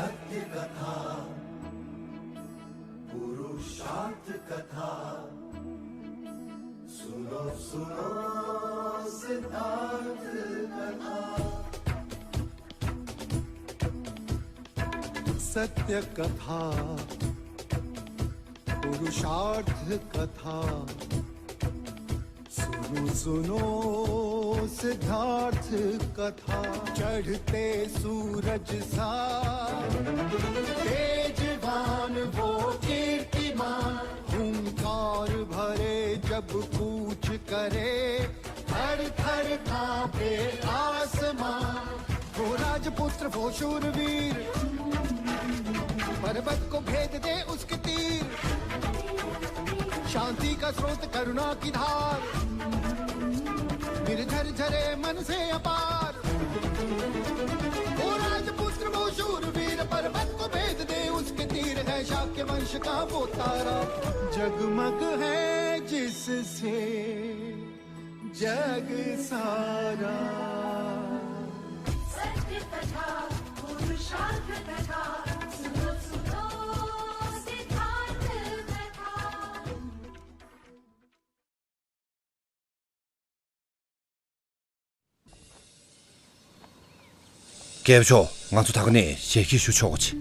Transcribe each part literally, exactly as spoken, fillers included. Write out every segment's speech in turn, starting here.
सत्य कथा, पुरुषार्थ कथा। सुनो, सुनो सिद्धार्थ कथा। सत्य कथा, पुरुषार्थ कथा। सुनो, सुनो सिद्धार्थ कथा। चढ़ते सूरज सा तेजवान वो कीर्तिमान, हुंकार भरे जब कूच करे, थर थर कांपे आसमां। वो राजपुत्र, वो शूरवीर, पर्वत को भेद दे उसके तीर। शांति का स्रोत, करुणा की धार, निर्झर झरे मन से अपार। वो राजपुत्र, वो शूरवीर, पर्वत को भेद दे उसके तीर। है शाक्य वंश का वो तारा, जगमग है जिससे जग सारा। सत्य कथा, पुरुषार्थ कथा, सुनो, सुनो सिद्धार्थ कथा। རྒྱལ་པོ་མཆོག་ང་ཚོ་ད་ག་ནས་ཞལ་གྱེས་ཞུ་ཆོག་གོ་ཆེ།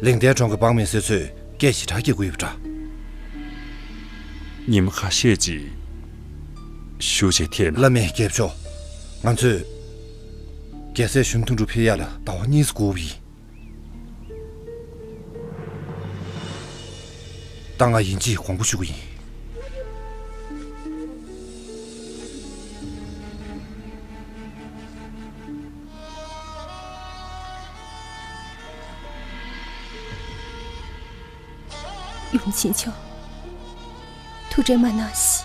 ལིང་ཏའི་གྲོང་གི་འབངས་མི་སེར་ཚོས་སྐད་ཞེ་དྲག་སྐྱེ་དགོས་ཡོད་པ་འདྲ། ཉི་མ་ཁ་ཤས་ཅིག་བཞུགས་བྱས་ཐད་ན། བླ་མེད་རྒྱལ་པོ་མཆོག་ང་ཚོས་རྒྱལ་སྲས་གཞོན་ནུ་དོན་གྲུབ་ཕེབས་ཡག་ལ་ཟླ་བ་གཉིས་འགོར་བ་ཡིན། ད་ང་ཡིན་གཅིག་དགོངས་པ་ཞུ་གི་ཡིན། ཡུམ་ཆེན་མཆོག་ཐུགས་ཁྲལ་མ་གནང་ཞིག་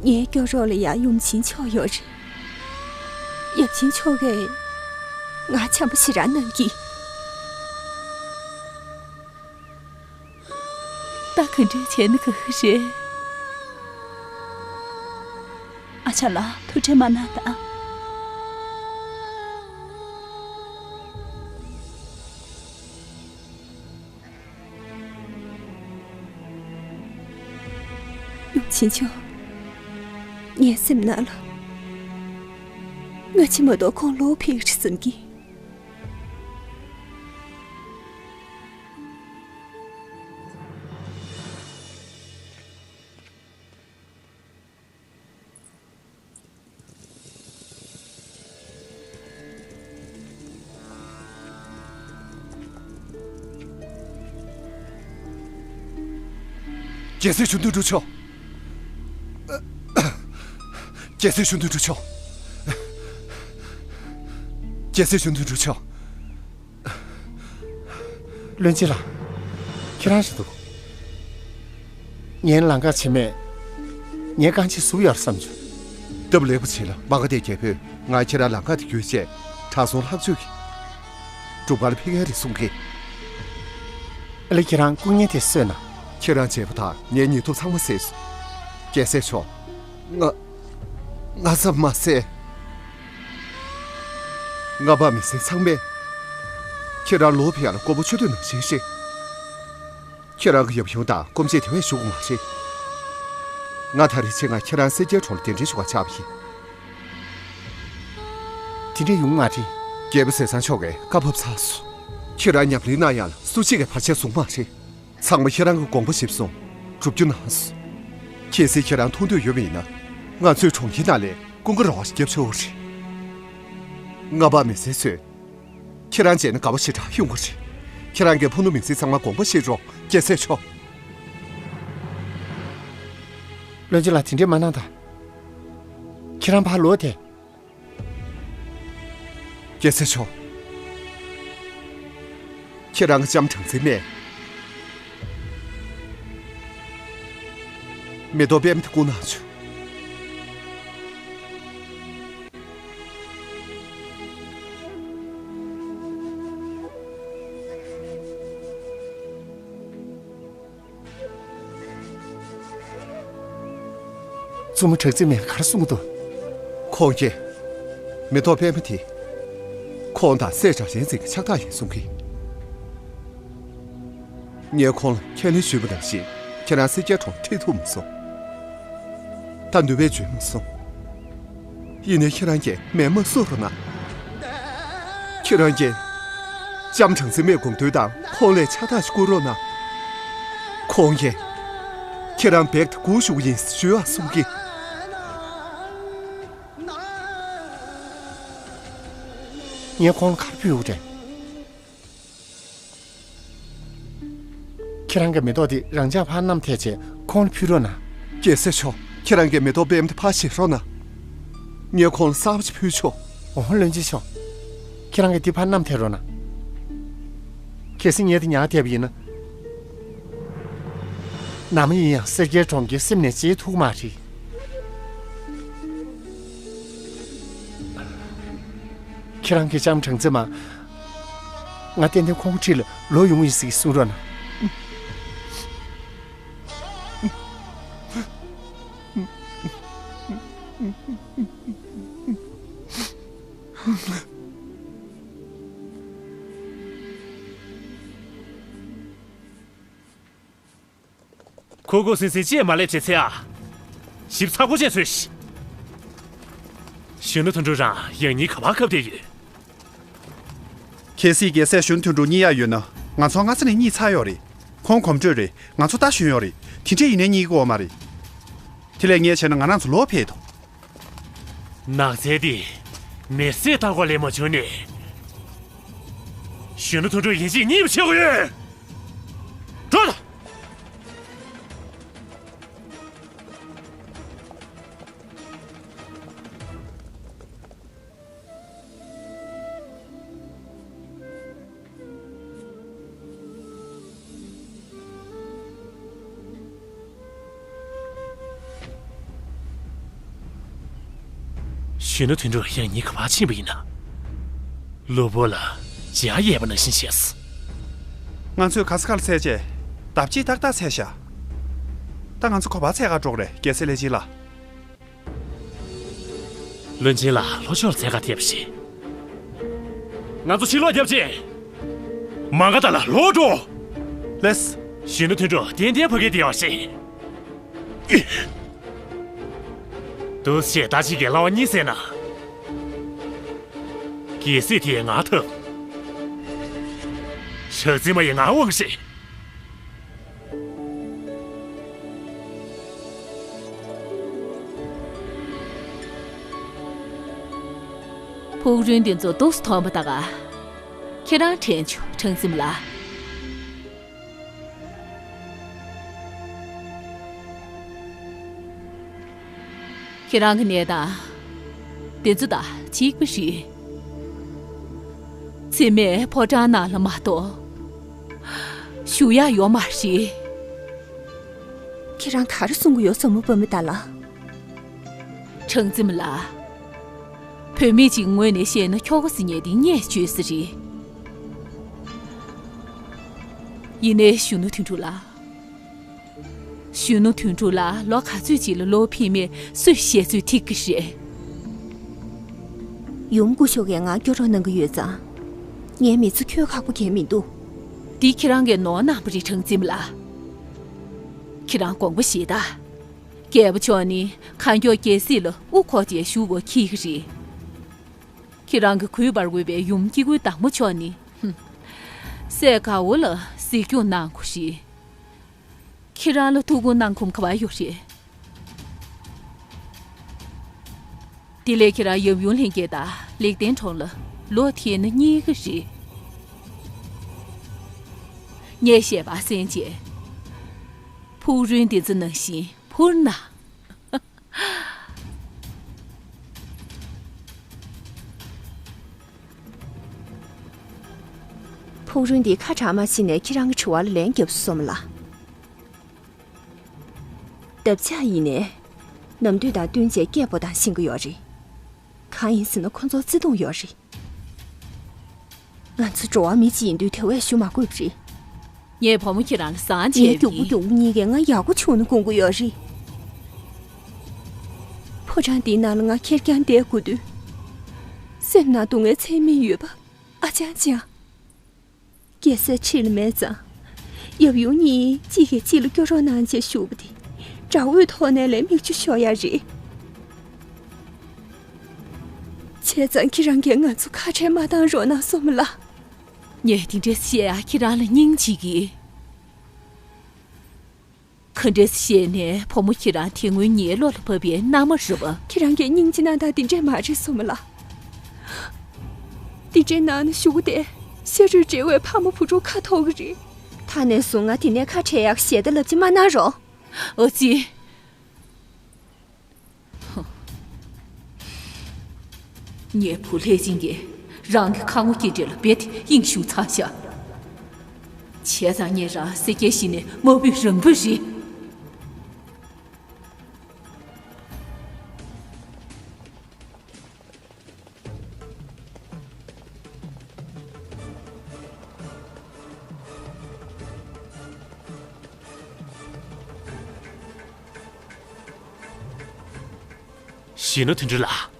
ངའི་སྐྱོ་རོགས་ལ་ཡང་ཡུམ་ཆེན་མཆོག་ཡོད་རེད། ཡབ་ཆེན་མཆོག་གིས་ང་བྱམས་པོ་ཞེ་དྲག་གནང་གི། ད་ག་འདྲ་བྱས་ན་ག་གི་རེད། ཨ་ཅག་ལགས་ཐུགས་ཁྲལ་མ་གནང་དང་། ཡུམ་ཆེན་མཆོག་ངའི་སེམས་ནང་ལ་སྔ་ཕྱི་མ་གཏོགས་ཁོང་ལོག་ཕེབས་ཀྱི་རེད་བསམ་གི། རྒྱལ་སྲས་གཞོན་ནུ་དོན་གྲུབ་མཆོག་རྒྱལ་སྲས་གཞོན་ནུ་དོན་གྲུབ་མཆོག་རྒྱལ་སྲས་གཞོན་ནུ་དོན་གྲུབ་མཆོག་བློན་ཆེན་ལགས། ཁྱེད་རང་ཞིག་འདུག་ངའི་ལམ་ཁ་ཕྱེ་མས། ངའི་རྐང་རྗེས་ཟུག་ཡོད་བསམ་བྱུང་། སྟབས་ལེགས་པོ་བྱས་ལ་མ་ག་དེ་རྒྱལ་པོས་ང་ཁྱེད་རང་ལམ་ཁ་དེ་བརྒྱུད་བྱས་དྲང་སྲོང་ལྷག་སྤྱོད་ཀྱི་སྒྲུབ་གར་ཕེབས་མཁན་རེད་གསུང་གི། ཨ་ལེ་ཁྱེད་རང་སྐུ་ངལ་དེ་གསོས་ན། ཁྱེད་རང་བྱས་པ་དང་ངའི་ཉེན་ཐོབ་ཚང་མ་བསད་སོང་། རྒྱལ་སྲས་མཆོག་ང་ང་ཙམ་མ་ཟད། ང་པ་མི་སེར་ཚང་མས་ཁྱེད་རང་ལོག་ཕེབས་ཡག་ལ་མགོ་པོ་ཆུ་དུད་ནང་བཞིན་བཤད། ཁྱེད་རང་གི་ཡབ་ཡུམ་དང་སྐུ་མཆེད་དེ་བས་བཞུགས་མ་རེད། ང་ད་རེས་ཆེད་མངགས་ཁྱེད་རང་སེར་སྐྱའི་གྲོང་ལ་གདན་འདྲེན་ཞུ་བར་བཅར་བ་ཡིན། དེ་འདྲ་ཡོང་མ་རེད། རྒྱལ་པོ་ཟས་གཙང་མཆོག་གིས་བཀའ་ཕབ་ཚར་སོང་། ཁྱེད་རང་ཉམས་ལེན་གནང་ཡག་ལ་སུ་གཅིག་གིས་བར་ཆད་བཟུང་མ་རེད། ཚང་མ་ཁྱེད་རང་གི་དགོངས་པ་གཞིར་བཟུང་བསྒྲུབ་རྒྱུ་གནང་སོང་། གལ་སྲིད་ཁྱེད་རང་མཐོང་འདོད་ཡོད་པ་ཡིན་ན། ང་ཚོའི་གྲོང་ཁྱེར་ནང་ལ་ཀུན་དགའ་ར་བ་ཞིག་བརྒྱབ་ཆོག་རེད། ང་པ་མི་སེར་ཚོས་ཁྱེད་རང་མཇལ་ན་དགའ་པོ་ཞེ་དྲག་ཡོང་གི་རེད། ཁྱེད་རང་གི་ཕུ་ནུ་མིང་ཚིག་ཚང་མ་དགོངས་པ་བཞེས་རོགས། རྒྱལ་སྲས་མཆོག་བློན་ཆེན་ལགས་དེ་འདྲས་མ་གནང་དང་། ཁྱེད་རང་ཕར་ལོག་དེ། རྒྱལ་སྲས་མཆོག་ཁྱེད་རང་གི་ལྕམ་སྦྲང་རྩི་མས་མེ་ཏོག་པད་མ་དེ་བསྐུར་གནང་བྱུང་། བཙུན་མོ་སྦྲང་རྩི་མས་ག་རེ་གསུང་གི་འདུག་ཁོང་གིས་མེ་ཏོག་པད་མ་དེ་ ཁོང་དང་སྲས་གྲགས་ཅན་འཛིན་གྱི་ཕྱག་རྟགས་ཡིན་གསུང་གི། ངས་ཁོང་ལ་ཁས་ལེན་ཞུས་པ་ནང་བཞིན་ཁྱེད་རང་སེར་སྐྱའི་གྲོང་ཁྲིད་ཐུབ་མ་སོང་། ད་ནུས་པས་འཇོན་མ་སོང་། ཡིན་ནའི་ཁྱེད་རང་གིས་མེ་མ་གསོད་རོགས་གནང་། ཁྱེད་རང་གིས་ལྕམ་གྲངས་འཛིན་མའི་དགོངས་དོན་དང་ཁོང་ལ་ཕྱག་རྟགས་ཤིག་བསྐུར་རོགས་གནང་། ཁོང་གིས་ཁྱེད་རང་རྦད་དེ་སྒུག་བཞུགས་ཡིན་ཞུས་ཨ་གསུང་གི། ངས་ཁོང་ལ་ག་རེ་ཕུལ་དགོས་རེད། ཁྱེད་རང་གི་མེ་ཏོག་དེ་རང་འཇགས་ཕར་བསྣམས་ཐལ་བྱས་ཁོང་ལ་ཕུལ་རོགས་གནང་། རྒྱལ་སྲས་མཆོག་ཁྱེད་རང་གི་མེ་ཏོག་པད་མ་དེ་ཕར་བཞེས་རོགས་གནང་། ངས་ཁོང་ལ་གསར་པ་ཅིག་ཕུལ་ཆོག་འོ་བློན་ཆེན་མཆོག་ཁྱེད་རང་གིས་དེ་ཕར་བསྣམས་ཐལ་རོགས་གནང་། གལ་སྲིད་ངས་དེ་ཉར་ཐལ་བ་ཡིན་ན། ནམ་ཡིན་ཡང་སེར་སྐྱའི་གྲོང་ཁྱེར་སེམས་ནས་བརྗེད་ཐུབ་མ་རེད། ཁྱེད་རང་གིས་ལྕམ་གྲངས་འཛིན་མ། ང་ཏན་ཏན་ཁོང་ཁྲིད་ལ་ལོག་ཡོང་གི་ཡིན་ཟེར་གསུང་རོགས་གནང་། ཁུ་ཁུ་སིང་སིང་ཅིས་མ་ལས་བྱེད་ཚེ་ཨ། ཞིབ་ཚགས་པོ་བྱས་ཚོས་ཤིག་གཞོན་ནུ་དོན་གྲུབ་རང་ཡང་སྙིང་ག་པར་ཁབ་བསྡད་ཡོད། གལ་སྲིད་རྒྱལ་སྲས་གཞོན་ནུ་དོན་གྲུབ་རྙེད་ཡག་ཡོད་ན་ང་ཚོ་སྔ་ས་ནས་རྙེད་ཚར་ཡོད་རེད། ཁོང་གོམ་བགྲོད་རེད། ང་ཚོ་རྟ་ཞོན་ཡོད་རེད། དེ་འདྲས་ཡིན་ནའི་རྙེད་ཀྱི་ཡོད་མ་རེད། དེ་ལས་ངས་བྱས་ན་ང་རང་ཚོ་ལོག་ཕེབས་དོ། ནགས་ཚལ་འདི་མི་སེར་ལྟ་སྐོར་ལས་མ་བྱུང་ནས། གཞོན་ནུ་དོན་གྲུབ་ཡིན་གཅིག་རྙེད་པ་བྱེད་དགོས་ཡོད། འགྲོ་དང་། གཞོན་ནུ་དོན་གྲུབ་ཡང་སྙིང་ག་པར་ཕྱིན་པ་ཡིན་ན། གློ་བུར་ལ་འཇའ་ཡལ་བ་ནང་བཞིན་བྱས། ང་ཚོས་ག་ས་ག་ལ་འཚོལ་བྱས། ལྡབ་གཅིག་ཏག་ཏག་འཚོལ་བཞག་ད་ང་ཚོ་ག་པར་འཚོལ་ག་འགྲོ་གི་རེད། རྒྱལ་སྲས་ལྷས་བྱིན་ལགས། བློན་ཆེན་ལགས་ལྷོ་ཕྱོགས་ལ་འཚོལ་ག་ཐེབས་ཤིག་ང་ཚོ་ཕྱིར་ལོག་རྒྱབ་ཅིང་། མ་ག་དྷ་ལ་ལོག་འགྲོ། ལགས། གཞོན་ནུ་དོན་གྲུབ་ཏན་ཏན་ཕ་གིར་བསྡད་ཡོད་ཤིག་འདུག་སེ་བྱས་ད་ཅིག་གི་ལྷ་བ་གཉིས་ཟེར་ན། རྒྱལ་སྲིད་དེ་ང་ཐོབ། གྲངས་འཛིན་མ་ཡིས་ང་དབང་ཤིག་ཕུག་རོན་འདི་ཚོ་འདུག་སེ་མཐོང་བ་ད་ག་ཁྱེད་རང་དྲན་བྱུང་གྲངས་འཛིན་མ་ལགས། ཁྱེད་རང་གི་གནས་སྟངས་དེ་ཚོ་དང་གཅིག་པ་རེད། འཛིན་མའི་ཕོ་བྲང་ནང་ལ་མ་གཏོགས་བཞུགས་ཡག་ཡོད་མ་རེད། ཁྱེད་རང་ག་རེ་གསུང་གི་ཡོད། བཟང་མོ་བུ་མོ་ད་ལ། གྲངས་འཛིན་མ་ལགས། བུད་མེད་ཅིག་ངོས་ནས་བཤད་ན་ཁྱོ་ག་ཟེར་མཁན་དེ་བརྙས་བཅོས་ས་རེད། ཡིན་ནའི་གཞོན་ནུ་དོན་གྲུབ་ལགས། གཞོན་ནུ་དོན་གྲུབ་ལགས་ལོ་ག་ཚོད་ཅིག་ལ་ལོག་ཕེབས་མིན་སུས་བཤད་ཚོད་ཐིག་གི་རེད། ཡུམ་སྐུ་ཞབས་ཀྱིས་ང་སྐྱོ་རོགས་གནང་གི་ཡོད་ཙང་། ངའི་མི་ཚེ་ཁྱོད་ཁག་པོ་གང་ཡང་མི་འདུག་འདི་ཁྱེད་རང་གིས་ནོར་གནང་བ་རེད་གྲངས་འཛིན་མ་ལགས། ཁྱེད་རང་དགོངས་པ་བཞེས་དང་། རྒྱལ་པོ་མཆོག་ནི་གང་མགྱོགས་རྒྱལ་སྲིད་ལ་དབུ་འཁོར་ཏེ་བཞུགས་དགོས་ཀྱི་རེད། ཁྱེད་རང་གིས་གུས་པར་འོས་པའི་ཡུམ་སྐྱེ་དགུའི་བདག་མོ་མཆོག་ནི། ཧུམ། སྲས་དགའ་བོ་ལ་གཟིགས་སྐྱོང་གནང་དགོས་རེད། ཁྱེད་རང་ལ་ཐུགས་ཁུར་གནང་ཁོམ་ག་པར་ཡོད་རེད། དེ་ལས་ཁྱེད་རང་ཡབ་ཡུམ་ལྷན་རྒྱས་དང་ལེགས་ལྡན་གྲོང་ལ་ལོག་ཐེབས་ན་རྙེད་ཀྱི་རེད། ངས་བཤད་པ་གསན་བྱས། ཕུག་རོན་འདི་ཚོ་ནང་བཞིན་འཕུར་ན། ཕུག་རོན་འདིས་ཁ་གྲག་མ་ཕྱིན་ནས་ཁྱེད་རང་གི་དྲི་བ་ལ་ལན་བརྒྱབ་སོང་སོམ་ལ། འདབ་ཆགས་ཡིན་ནའི། ནམ་དུས་དང་བསྟུན་བྱས་སྐད་འབོད་སྟངས་ཤེས་ཀྱི་ཡོད་རེད། གང་ཡིན་ཟེར་ན་ཁོ་ཚོར་བརྩེ་དུང་ཡོད་རེད། ང་ཚོ་འགྲོ་བ་མི་གཅིག་ཡིན་དུས་དེ་བས་ཞུ་མ་དགོས་པ་རེད། ངས་བུ་མོ་ཁྱེད་རང་ལ་བཟང་ངའི་བྱས་རྒྱུག་པོ་པ་ཡིན། རྒྱུག་པོ་གཉིས་ཀས་ང་ཡག་པོ་བྱུང་ན་དགོངས་ཀྱི་ཡོད་རེད། ཕོ་བྲང་འདིའི་ནང་ལ་ང་ཁེར་རྐྱང་བསྡད་དགོས་དུས། སེམས་ནང་སྡུག་བསྔལ་ཚད་མེད་ཡོད་པ། ཨ་ཅང་ཅང་། རྒྱལ་སྲས་ཁྲིད་ལ་མེད་ཙང་། ཡབ་ཡུམ་གཉིས་གཅིག་གིས་གཅིག་ལ་སྐྱོ་རོགས་གནང་བྱས་བཞུགས་པ་དེ། དགྲ་བོའི་ཐོག་ནས་ལས་མིག་ཆུ་ཤོར་ཡ་རེད། བྱས་ཙང་ཁྱེད་རང་གིས་ང་ཚོ་ཁ་བྲལ་མ་བཏང་རོགས་གནང་སོང་མ་ལགས། ངས་དེ་འདྲས་བཤད་ཡ་ཁྱེད་རང་ལ་སྙིང་རྗེ་གི། ག་འདྲས་བཤད་ནས་བུ་མོ་ཁྱེད་རང་དེ་སྔོན་ངའི་བློ་ལ་བབས་པའི་མནའ་མ་རེད་པ། ཁྱེད་རང་གིས་སྙིང་རྗེ་གནང་སྟངས་དེ་འདྲས་མ་རེད་སོང་མ་ལགས། དེ་འདྲས་གནང་ན་གཞུག་གུ་དེ་ཤ་རུས་འབྲེལ་བའི་ཕ་མ་བུ་ཕྲུག་ཁ་འཐོར་གི་རེད། ད་ནས་བཟུང་ང་དེ་ནས་ཁ་བྲལ་ཡག་ཞེ་ད་ལབ་ཅིག་མ་གནང་རོགས། ཨོ་ཙི། ངའི་བུ་ལྷས་སྦྱིན་གྱིས་རང་གི་ཁ་ངོ་སྐྱེ་འདྲེ་ལ་རྦད་དེ་དབྱིངས་ཞུགས་ཚར་བཞག་བྱས་ཙང་ངས་རང་སེར་སྐྱའི་གཞི་ནས་མ་བུད་རང་བུད་རེད། གཞོན་ནུ་དོན་གྲུབ་ལགས།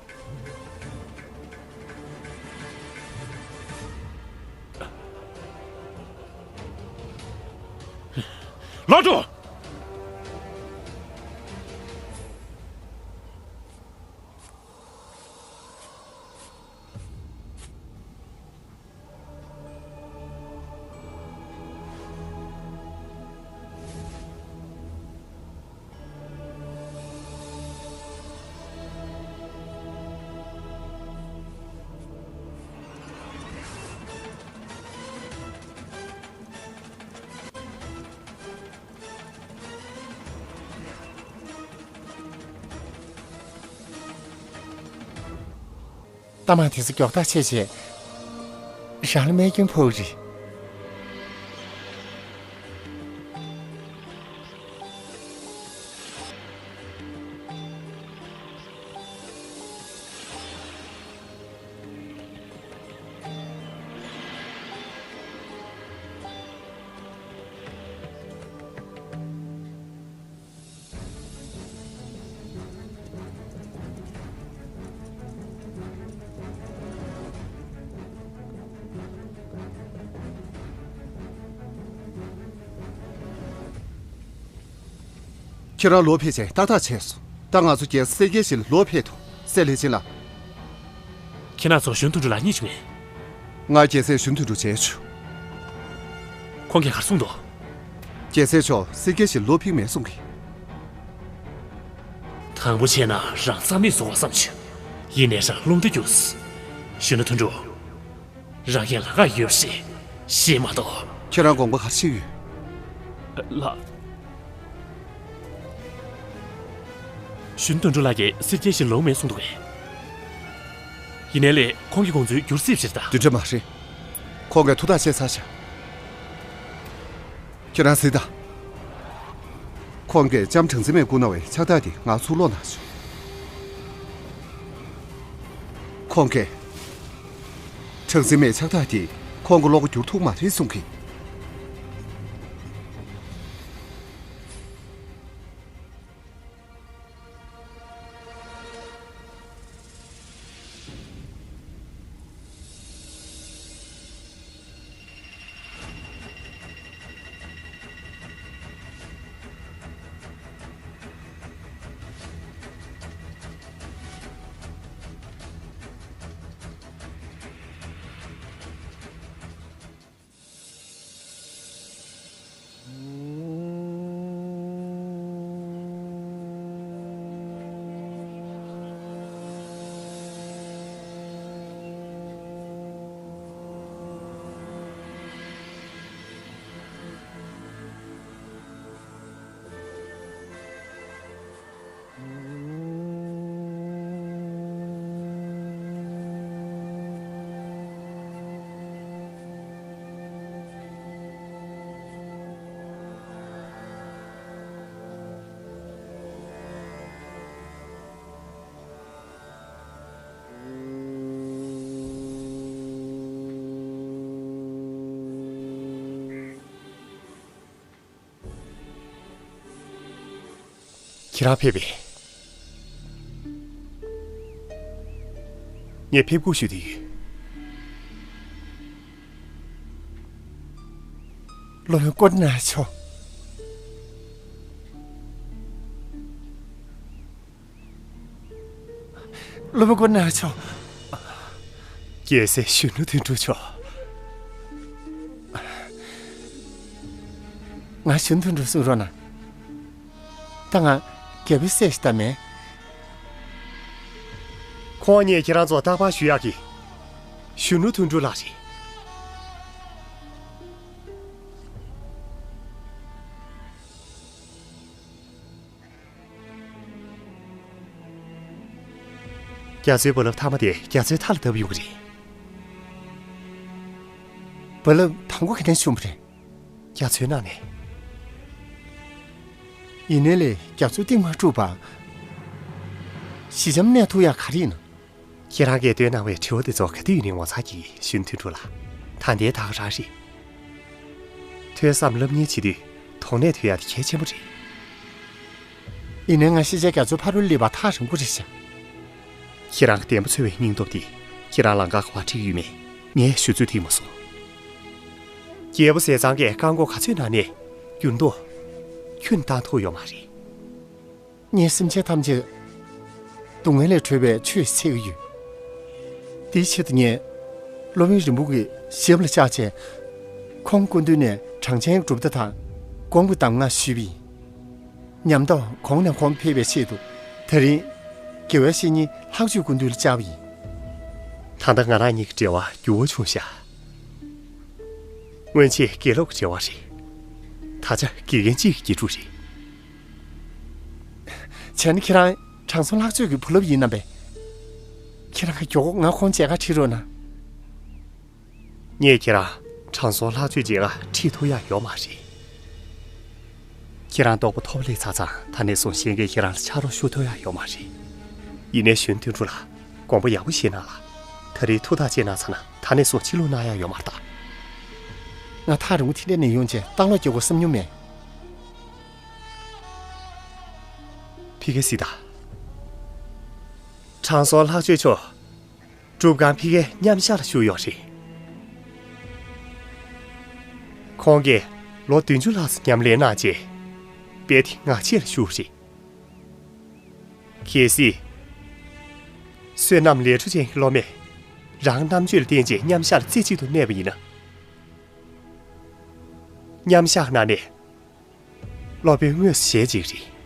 ལགས་འགྲོ། ལྟ་མ་དེ་ཚོ་མགྱོགས་ཐག་ཆོད་བྱས། རང་ལ་རྨས་སྐྱོན་ཕོག་རེད། ཁྱེད་རང་ལོག་ཕེབས་བྱས་ཏག་ཏག་བྱས་སོང་། ད་ང་ཚོ་རྒྱལ་ས་སེར་སྐྱའི་གཞིས་ལ་ལོག་ཕེབས་ཐུབ། སྲས་ལྷས་སྦྱིན་ལགས། ཁྱེད་རང་ཚོ་གཞོན་དོན་གྲུབ་ལགས་རྙེད་བྱུང་ངས། ང་རྒྱལ་སྲས་གཞོན་དོན་གྲུབ་མཇལ་བྱུང་། ཁོང་གིས་ག་རེ་གསུངས་འདུག་རྒྱལ་སྲས་མཆོག་སེར་སྐྱའི་གཞིས་ལ་ལོག་ཕེབས་མེད་གསུང་གི། དང་པོ་བྱས་ན་རང་རྩ་མེད་བཟོ་བ་བསམ་བྱུང་། ཡིན་ནའི་རང་རླུང་རྟ་རྒྱུགས། གཞོན་ནུ་དོན་གྲུབ། རང་གི་ལ་ཁག་ཡོད་པ་རེད། ཤེས་མ་གཏོགས། ཁྱེད་རང་དགོངས་པ་ག་རེ་བཞེས་ཡོད། ལགས། གཞོན་དོན་གྲུབ་ལགས་ཀྱིས་སེར་སྐྱའི་གཞིས་ལ་ལོག་མེད་གསུངས་འདུག་གས། ཡིན་ནའི་ལས་ཁོང་གི་དགོངས་ཚུལ་འགྱུར་སྲིད་པ་ཞིག་རེད་ད། དེ་འདྲ་མ་རེད། ཁོང་གིས་ཐུགས་ཐག་བཅད་ཚར་བཞག་ཁྱེད་རང་གཟིགས་དང་། ཁོང་གིས་ལྕམ་གྲངས་འཛིན་མས་བསྐུར་གནང་བའི་ཕྱག་རྟགས་དེ་ང་ཚུར་སློག་གནང་བྱུང་། ཁོང་གིས། གྲངས་འཛིན་མའི་ཕྱག་རྟགས་དེ་ཁོང་གི་བློ་ཁ་བསྒྱུར་ཐུབ་མ་རེད་གསུང་གི། ཁྱེད་རང་ཕེབས་པས། ངས་ཕེབས་སྒུག་ཞུ་བསྡད་ཡོད། སློབ་དཔོན་ཀོ་ཌི་ནཱ་ཡ་མཆོག་སློབ་དཔོན་ཀོ་ཌི་ནཱ་ཡ་མཆོག་རྒྱལ་སྲས་གཞོན་ནུ་དོན་གྲུབ་མཆོག་ང་གཞོན་ནུ་དོན་གྲུབ་གསུང་རོགས་གནང་། ད་ང་རྒྱལ་པོའི་སྲས་ཤིག་ད་མེད། ཁོང་ངས་ཁྱེད་རང་ཚོ་རྟག་པར་ཞུ་ཡག་གི། གཞོན་ནུ་དོན་གྲུབ་ལགས་རེད། རྒྱ་མཚོའི་རྦ་རླབས་མཐའ་མ་དེ་རྒྱ་མཚོའི་མཐའ་ལ་བརྡབས་ཡོང་གི་རེད། རྦ་རླབས་དང་པོ་ག་ནས་བྱུང་བ་རེད། རྒྱ་མཚོའི་ནང་ནས། ཡིན་ནའི་ལས་རྒྱ་མཚོའི་གཏིང་མ་དཀྲུགས་པར། ཞི་འཇམ་གནས་ཐུབ་ཡག་ག་རེ་ཡིན་ནམ། ཁྱེད་རང་གིས་བཏོན་གནང་བའི་དྲི་བ་དེ་ཚོ་ག་དུས་ཡིན་ནའི་ངོ་མཚར་གྱི་གཞོན་དོན་གྲུབ་ལགས། ད་ལྟའི་ད་ག་རང་རེད། ཐོས་བསམ་སློབ་གཉེར་བྱེད་དུས་དོགས་གནད་ཐོན་ཡག་དེ་གལ་ཆེན་པོ་རེད། ཡིན་ནའི་ང་ཤེས་བྱའི་རྒྱ་མཚོའི་ཕ་རོལ་སླེབས་པ་ཐག་རིང་པོ་རེད་ཤག་ཁྱེད་རང་གི་བདེན་པ་འཚོལ་བའི་སྙིང་སྟོབས་དེ་ཁྱེད་རང་ལང་ཀར་ག་པར་ཁྲིད་ཀྱི་ཡོད་མེད་ངས་ཞུ་ཚོད་ཐིག་མ་སོང་། རྒྱལ་པོ་ཟས་གཙང་གིས་བཀག་འགོག་ག་ཚོད་གནང་ནའི་འགྱུར་ལྡོག་ཁྱོན་བཏང་ཐུབ་ཡོད་མ་རེད། ངས་སེམས་ཅན་ཐམས་ཅད་སྡུག་བསྔལ་ལས་གྲོལ་བའི་ཆོས་འཚོལ་གྱི་ཡོད། དེའི་ཆེད་དུ་ངས་སློབ་དཔོན་རིན་པོ་ཆེའི་ཞབས་ལ་བཅར་བྱས། ཁོང་སྐུ་མདུན་ནས་གྲངས་ཅན་གྲུབ་མཐའ་དང་དགོངས་པའི་གདམས་ངག་ཞུས་པ་ཡིན། ཉམས་རྟོགས་གོང་ནས་གོང་འཕེལ་བའི་ཆེད་དུ་དེ་རིང་དགེ་བའི་བཤེས་གཉེན་ལྷག་སྤྱོད་སྐུ་མདུན་ལ་བཅར་བ་ཡིན། ད་ལྟ་ང་རང་གཉིས་ཀྱི་འབྲེལ་བ་འགྱུར་བ་བྱུང་ཤག་སྔོན་ཆད་དགེ་སློབ་ཀྱི་འབྲེལ་བ་རེད། ད་ཆ་དགེ་རྒན་གཅིག་གི་དགེ་ཕྲུག་རེད། བྱས་ན་ཁྱེད་རང་དྲང་སྲོང་ལྷག་སྤྱོད་ཀྱི་བུ་སློབ་ཡིན་ནམ་པས། ཁྱེད་རང་གི་མགྱོགས་པོ་ང་ཁོང་མཇལ་ཁ་ཁྲིད་རོགས་གནང་། ངས་ཁྱེད་རང་དྲང་སྲོང་ལྷག་སྤྱོད་མཇལ་ཁ་ཁྲིད་ཐུབ་ཡག་ཡོད་མ་རེད། ཁྱེད་རང་རྟོགས་པ་མཐོ་པོ་སླེབས་ཚར་ཙང་ད་ནས་བཟུང་གཞན་གྱིས་ཁྱེད་རང་ལ་ཕྱག་རོགས་ཞུ་ཐུབ་ཡག་ཡོད་མ་རེད། ཡིན་ནའི་གཞོན་དོན་གྲུབ་ལགས། དགོངས་པ་ཡག་པོ་བཞེས་གནང་ལ། ད་རེས་ཐུགས་ཐག་བཅད་གནང་ཚར་ན་ད་ནས་བཟུང་ཕྱིར་ལོག་གནང་ཡག་ཡོད་མ་རེད་ད། ང་ཐག་རིང་པོ་དེ་འདྲ་ནས་ཡོང་བྱས་ལྟ་ཀློག་རྒྱག་དགོས་བསམ་མྱོང་མེད། ཕ་གི་སི་ད། དྲང་སྲོང་ལྷག་སྤྱོད་མཆོག་སྒྲུབ་ཁང་ཕ་གིའི་མཉམ་བཞག་ལ་བཞུགས་ཡོད་རེད། ཁོང་གིས་ལོ་བདུན་ཅུ་ལྷག་ཙམ་ཉམས་ལེན་གནང་རྗེས། དཔལ་ལྡན་ངག་བཅད་ལ་བཞུགས་རེད། གལ་སྲིད། བསོད་ནམས་ལས་འཕྲོ་ཅན་གྱི་སློབ་མས་རང་རྣམ་དཔྱོད་ལ་བརྟེན་བྱས་མཉམ་བཞག་ལ་རྩེ་གཅིག་ཏུ་གནས་པ་ཡིན་ན། མཉམ་བཞག་ནང་ནས་སློབ་དཔོན་དངོས་སུ་ཞལ་གཅིག་རེད།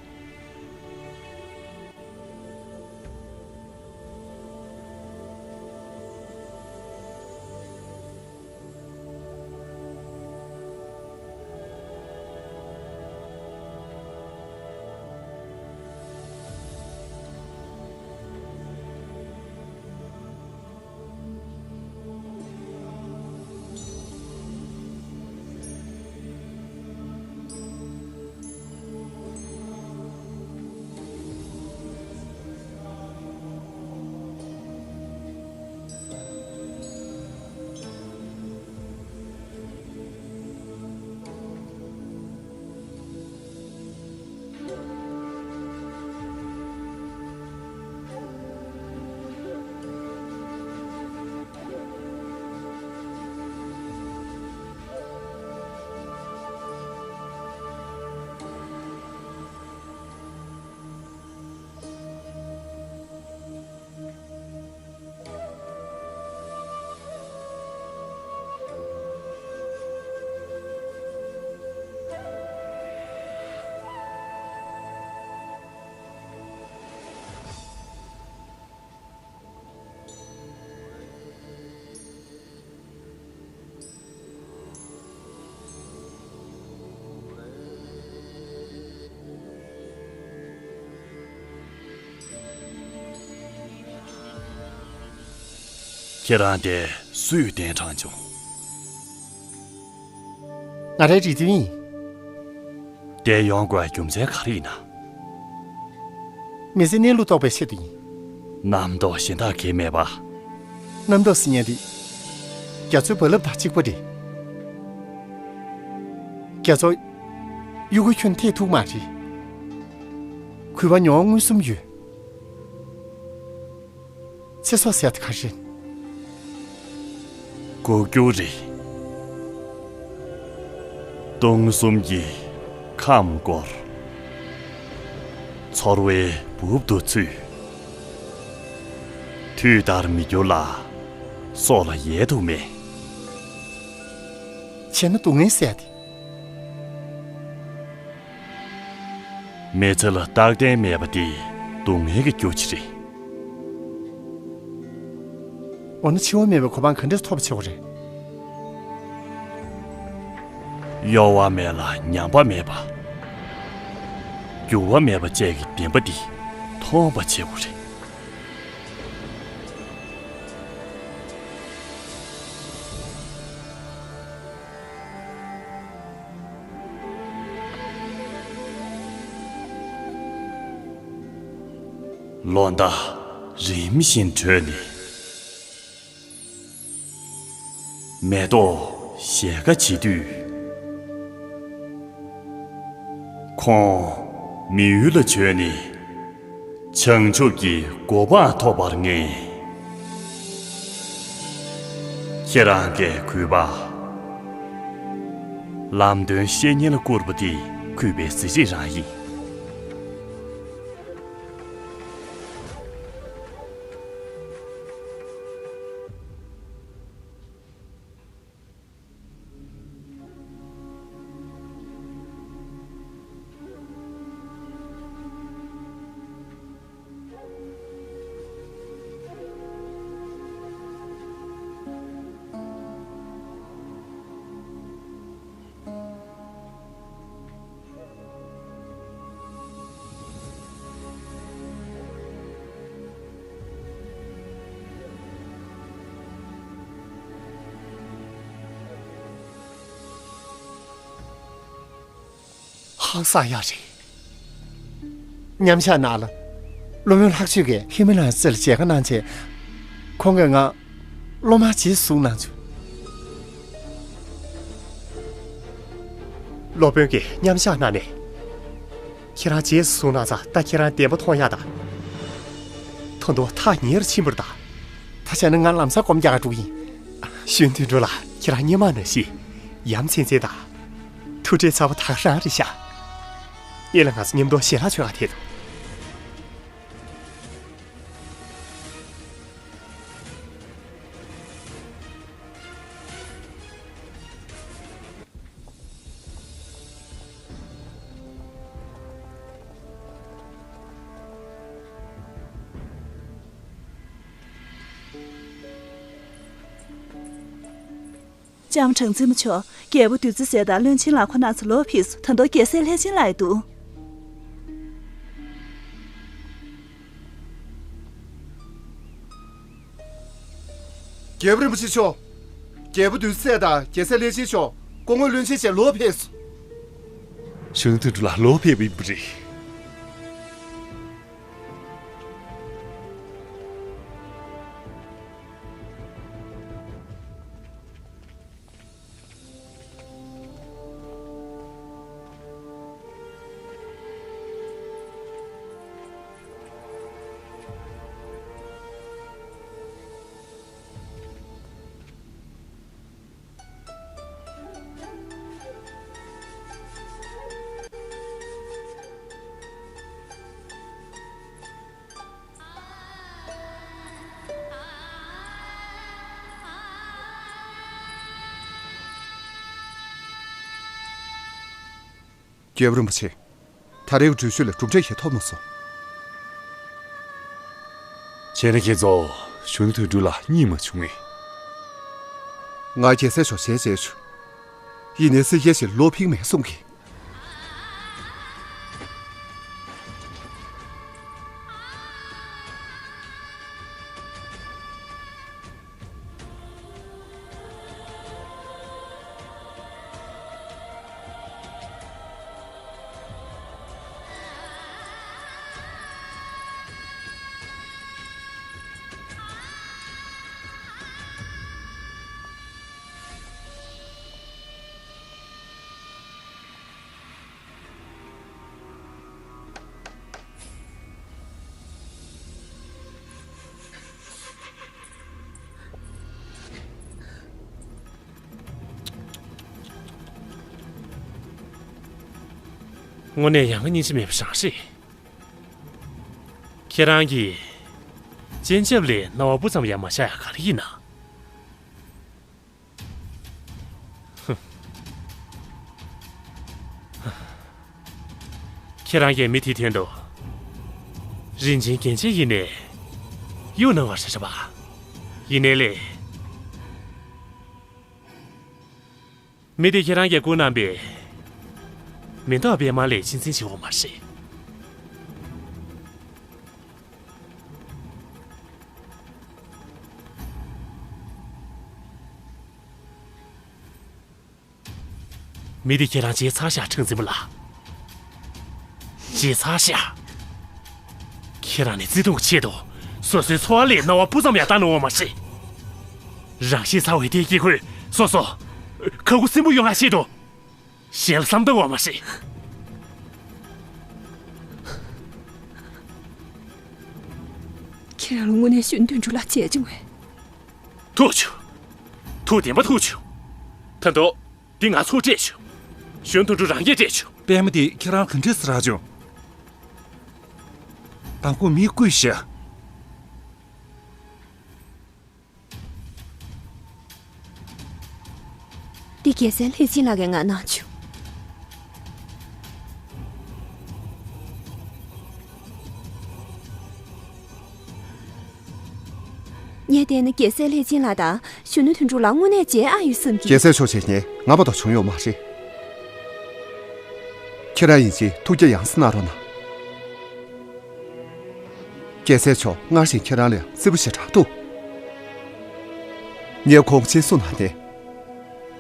ཁྱེད་རང་དེ་སུས་གདན་དྲངས་བྱུང་། ང་རའི་རེ་འདུན་ཡིན། དེ་ཡོང་དགོས་རྒྱུ་མཚན་ག་རེ་ཡིན་ན། མི་ཚེ་གནས་ལུགས་རྟོགས་པའི་ཆེད་དུ་ཡིན། རྣམ་རྟོག་གཞན་དག་གང་མེད་པ། རྣམ་རྟོག་ཟེར་མཁན་དེ། རྒྱ་མཚོའི་རྦ་རླབས་དང་གཅིག་པ་རེད། རྒྱ་མཚོ། གཡུལ་སྒོའི་ཁྱོན་ཐེག་ཐུབ་མ་རེད། གུས་པ་མྱོང་བ་མངོན་སུམ་ཡོད། ཚེ་སྲོག་ཟེར་ཡག་དེ་ག་རེ་རེད། ལྐོག་གྱུར་རེད། སྟོང་གསུམ་གྱི་ཁམས་བསྐོར། ཚོར་བའི་སྦུབས་དུ་ཚུད། དུས་ལྟར་མི་འགྱུར་ལ། སྲོག་ལ་ཡལ་དུ་མེད། བྱས་ན་སྡུག་བསྔལ་ཟེར་ཡ་དེ། མི་ཚེ་ལ་རྟག་བརྟན་མེད་པ་དེ་སྡུག་བསྔལ་གྱི་རྒྱུ་ཅིག་རེད། འོ་ན་འཆི་བ་མེད་པའི་གོ་འཕང་ག་འདྲས་ཐོབ་པ་བྱེད་དགོས་རེད། གཡོ་བ་མེད་ལ་ཉམས་པ་མེད་པ། འགྱུར་བ་མེད་པ་བཅས་ཀྱི་བདེན་པ་འདི་མཐོང་བ་བྱེད་དགོས་རེད། ལོ་ཟླ་རིམ་བཞིན་བགྲོད་ནས། མེ་ཏོག་ཞལ་དཀར་བྱེད་དུས། ཁོང་མི་ཡུལ་ལ་བྱོན་ནས། བྱང་ཆུབ་ཀྱི་གོ་འཕང་ཐོབ་པར་ངེས། ཁྱེད་རང་གིས་གུས་པ། ལམ་སྟོན་བཤེས་གཉེན་ལ་བསྐུར་བ་འདི་གུས་པའི་གཟི་བརྗིད་རང་ཡིན། ཧང་སང་ཡག་རེད། མཉམ་བཞག་ནང་ལ། སློབ་དཔོན་ལྷག་སྤྱོད་ཀྱིས་ཧི་མ་ལ་ཡའི་རྩེ་ལ་མཇལ་ཁ་གནང་རྗེས། ཁོང་གིས་ང་སློབ་མར་རྗེས་སུ་བཟུང་གནང་བྱུང་། སློབ་དཔོན་གྱིས་མཉམ་བཞག་གནང་ནས། ཁྱེད་རང་རྗེས་སུ་བཟུང་གནང་ཙང་ད་ཁྱེད་རང་བདེན་པ་མཐོང་ཡག་དང་། ད་དུང་ཐག་ཉེ་རུ་ཕྱིན་པ་རེད་ད། ད་བྱས་ན་ང་ལམ་སང་སྒོམ་རྒྱག་ག་འགྲོ་གི་ཡིན། གཞོན་དུད་འགྲོ་ལགས། ཁྱེད་རང་སྔོན་མ་ནང་བཞིན་ཡ་མཚན་ཅན་དང་། ཐུགས་ཁྲལ་ཚ་པོ་ད་ག་རང་རེད་ཤག། གཉིས་ལ་ང་ཚོ་མཉམ་དུ་ཞལ་ལག་མཆོད་ག་ཐད་དོ། ལྕམ་གྲངས་འཛིན་མ་མཆོག། རྒྱལ་པོ་བདུད་རྩི་ཟས་དང་བློན་ཆེན་ལག་ཁོ་ན་ཚོ་ལོག་ཕེབས་སོང་། ད་དུང་རྒྱལ་སྲས་ལྷས་བྱིན་ལགས་འདུག། རྒྱལ་པོ་རིན་པོ་ཆེ་མཆོག། རྒྱལ་པོ་བདུད་རྩི་ཟས་དང་རྒྱལ་སྲས་ལྷས་བྱིན་མཆོག། སྐུ་ངོ་བློན་ཆེན་བཅས་ལོག་ཕེབས་སོང་། གཞོན་ནུ་དོན་གྲུབ་ལགས་ལོག་ཕེབས་པ་ཡིན་པ་རེད། རྒྱལ་པོ་རིན་པོ་ཆེ། ད་རེས་ཀྱི་འགྲུལ་བཞུད་ལ་གྲུབ་འབྲས་ཞིག་ཐོབ་མ་སོང་། བྱས་ན་ཁྱེད་ཚོ་གཞོན་ནུ་དོན་གྲུབ་ལ་རྙེད་མ་བྱུང་ངས། ང་རྒྱལ་སྲས་མཆོག་ཞལ་མཇལ་བྱུང་། ཡིན་ནའི་སྲིད་རྒྱལ་ཞིག་ལོག་ཕེབས་མེད་གསུང་གི། དངོས་གནས་ཡང་སྙིང་རྗེ་མེད་པ་རང་རེད། ཁྱེད་རང་གིས་སྤྱན་ཆབ་ལས་སྣང་བ་སྤུ་ཙམ་ཡང་མ་བཞག་ཡ་ག་རེ་ཡིན་ན། ཁྱེད་རང་གིས་མི་དེའི་དོན་དུ་རིན་ཆེན་རྒྱན་ཆ་ཡེ་ནས་གཡུགས་གནང་བ་རེད་པ། ཡིན་ནའི་ལས། མི་དེ་ཁྱེད་རང་གིས་བསྐུར་གནང་པའི་མེ་ཏོག་པད་མ་ལས་ཆེས་འཛིན་བྱེད་དགོས་མ་རེད། མི་དེ་ཁྱེད་རང་བརྗེད་ཚར་ཤག་ཁྲང་འཛིན་པ་ལགས། བརྗེད་ཚར་ཤག་ཁྱེད་རང་ནི་བརྩེ་དུང་གི་ཆེད་དུ་སོ་སོའི་འཚོ་བ་ལས་སྣང་བ་སྤུ་ཙམ་ཡང་བཏང་གནང་བ་མ་རེད། རང་ཤི་ཚར་བའི་དེའི་དཀྱིལ་འཁོར་སོ་སོ་ཁ་ཁུ་སིམ་པོ་ཡོང་ཡག་ཆེད་དུ་གཞན་ལ་བསམ་བཏང་བ་མ་རེད། ཁྱེད་རང་ལ་དངོས་གནས་གཞོན་དོན་གྲུབ་ལ་བྱས་བྱུང་བས། ཐུགས་རྗེ་ཆེ། ཐུགས་བདེན་པ་ཐུགས་རྗེ་ཆེ། ད་དུང་འདི་ང་ཚོས་སྤྲད་ཆོག་གཞོན་དོན་གྲུབ་རང་གིས་སྤྲད་ཆོག་པད་མ་དེ་ཁྱེད་རང་ག་འདྲས་སེ་རག་བྱུང་། དང་པོ་མིས་བརྐུས་ཤག་འདི་རྒྱལ་སྲས་ལྷས་བྱིན་ལགས་ཀྱིས་ང་གནང་བྱུང་། ངས་བལྟས་ན་རྒྱལ་སྲས་ལྷས་བྱིན་ལགས་དང་གཞོན་ནུ་དོན་གྲུབ་ལགས་དངོས་གནས་མཇལ་ཨ་ཡོད་བསམ་གྱི། རྒྱལ་སྲས་མཆོག་མཇལ་མཁན་ང་མ་གཏོགས་བྱུང་ཡོད་མ་རེད། ཁྱེད་རང་ཡིན་ཕྱིན་ཐུགས་རྒྱ་ཡངས་སེ་གནང་རོགས་གནང་། རྒྱལ་སྲས་མཆོག་སྔར་བཞིན་ཁྱེད་རང་ལ་བརྩེ་པོ་ཞེ་དྲག་འདུག་ངས་ཁོང་གཅིག་གསོ་གནང་ནས་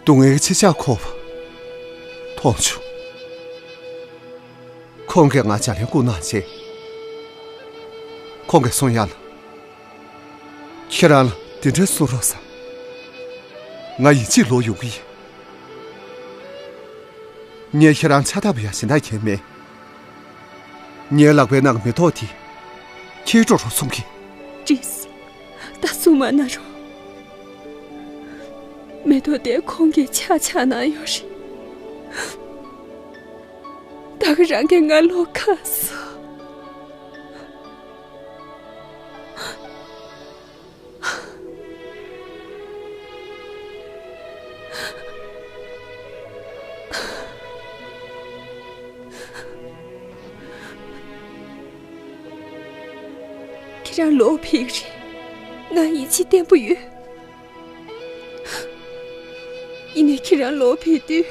སྡུག་བསྔལ་གྱི་ཕྱི་ལྕགས་འཁོར་བ་མཐོང་བྱུང་། ཁོང་གིས་ང་ལྗགས་ལན་བསྐུར་གནང་རྗེས། ཁོང་གིས་གསུང་ཡག་ལ། ཁྱེད་རང་ལ་འདི་འདྲ་གསུང་རོགས་ཟེར། ང་ཡིན་ཕྱིན་ལོག་ཡོང་གི་ཡིན། ངས་ཁྱེད་རང་ཕྱག་བཏབ་པ་ཡང་གཞན་དག་གིས་མེད། ངའི་ལག་པའི་ནང་གི་མེ་ཏོག་དེ་ཁྱེར་འགྲོ་རོགས་གསུང་གི། ཅིས། ད་གསུང་མ་གནང་རོགས། མེ་ཏོག་དེ་ཁོང་གིས་ཕྱག་ཕྱག་གནང་ཡོད་རེད། ད་ག་རང་གིས་ང་ལོག་ཁ་གསོ། ཁྱེད་རང་ལོག་ཕེབས་རེད། ང་ཡིད་ཆེས་བརྟན་པོ་ཡོད། ཡིན་ནའི་ཁྱེད་རང་ལོག་ཕེབས་དུས།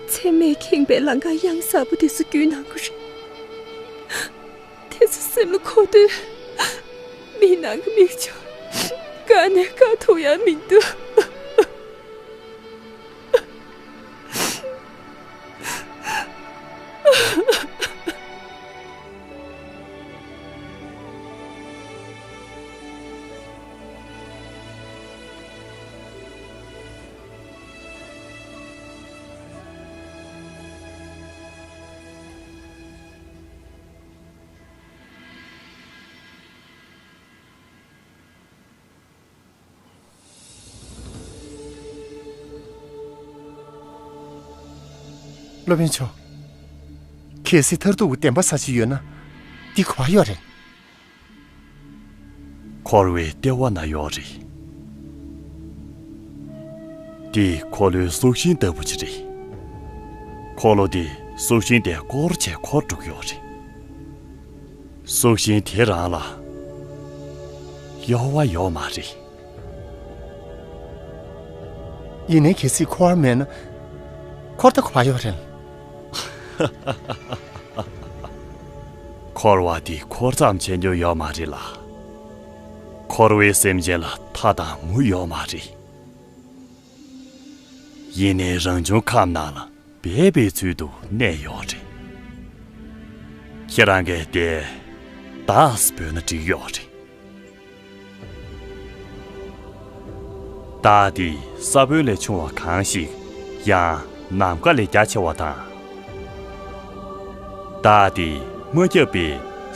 མཚན་མོས་ཁེངས་པའི་ལམ་ཁ་གཡང་གཟར་པོ་དེ་ཚོ་བརྒྱུད་གནང་དགོས་རེད། དེ་ཚོ་སེམས་ལ་འཁོར་དུས། མིག་ནང་གི་མིག་ཆུ་བཀག་ནས་བཀག་ཐུབ་ཡག་མི་འདུག་སློབ་དཔོན་མཆོག་གལ་སྲིད་མཐར་ཐུག་གི་བདེན་པ་གསལ་གྱི་ཡོད་ན། འདི་ག་པར་ཡོད་རེད། འཁོར་བའི་ལྟེ་བ་ན་ཡོད་རེད། འདི་འཁོར་ལོའི་གཟུགས་ཤིང་ལྟ་བུ་ཅིག་རེད། འཁོར་ལོ་འདིས་གཟུགས་ཤིང་དེ་སྐོར་བྱས་འཁོར་འགྲོ་གི་ཡོད་རེད། གཟུགས་ཤིང་དེ་རང་ལ་གཡོ་བ་ཡོད་མ་རེད། ཡིན་ནའི་གལ་སྲིད་འཁོར་བ་མེད་ན། འཁོར་ད་ག་པར་ཡོད་རེད། འཁོར་བ་འདི་འཁོར་ཙམ་བྱེད་རྒྱུ་ཡོད་མ་རེད་ལ། འཁོར་བའི་སེམས་ཅན་ལ་མཐའ་དང་མུ་ཡོད་མ་རེད། ཡིན་ནའི་རང་བྱུང་ཁམས་ནང་ལ་སྦས་པའི་ཚུལ་དུ་གནས་ཡོད་རེད། ཁྱེད་རང་གིས་དེ་བདག་ཟེར་འབོད་ན་འགྲིག་ཡོད་རེད། བདག་འདི་ས་བོན་ལས་བྱུང་བ་གང་ཞིག་ཡང་ནམ་མཁའ་ལས་རྒྱ་ཆེ་བ་དང་། བདག་འདི་མ་ཁྱབ་པའི་